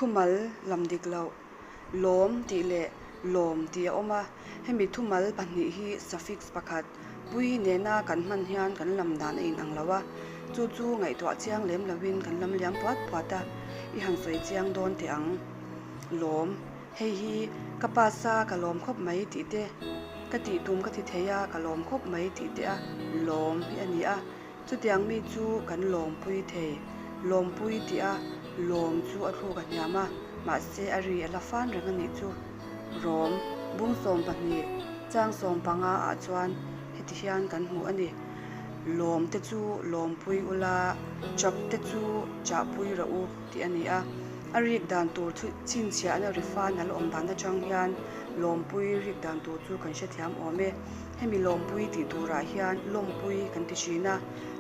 Thumal lam dik loh, lawm tih leh lawm tih a awm a. Hemi thumal pahnih hi suffix pakhat, pui nena kan hman hian kan lam dan a inang lo a. Chu chu ngaihtuah chiang lem loin kan lam liam puat puat a, i han sawi chiang dawn teh ang. Lawm, hei hi ka pass a ka lawm khawp mai tih te, ka tih tum ka ti thei a ka lawm khawp mai tih te a lawm hi a ni a. Chutiang mi chu kan lawmpui thei. Lawmpui tih a lawm chu a thluk a hniam a, mahse a ri a la fan reng a nih chu. Rawm, bung 12, chang 15 ah chuan heti hian kan hmu a ni. Lawm te chu lawmpui ula, chap te chu chahpui rawh u tih a ni a. A rik dan tur chu chhinchhiahna ri fan a la awm dan atang hian lawmpui rik dan tur chu kan hrethiam awm e. Hemi lawmpui tih turah hian lawmpui kan ti thin a,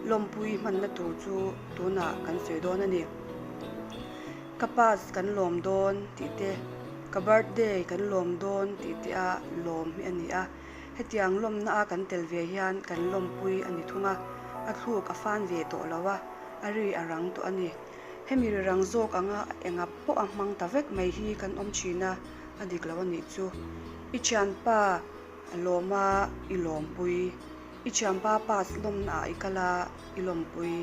lawmpui hmanna tur chu tunah kan sawi dawn a ni. Ka pass kan lawm dawn tih te, ka birthday kan lawm dawn tih te a lawm hi a ni a. Hetiang lawmna a kan tel ve hian kan lawmpui a ni thung a, a thluk a fan ve tawh lo a, a ri a rang tawh a ni. Hemi ri rang zawk anga enga pawh a hmang ta vek mai hi kan awm thin a, a dik lo a nih chu. I thianpa a lawm a, i lawmpui. I thianpa pass lawmna ah i kal a, i lawmpui.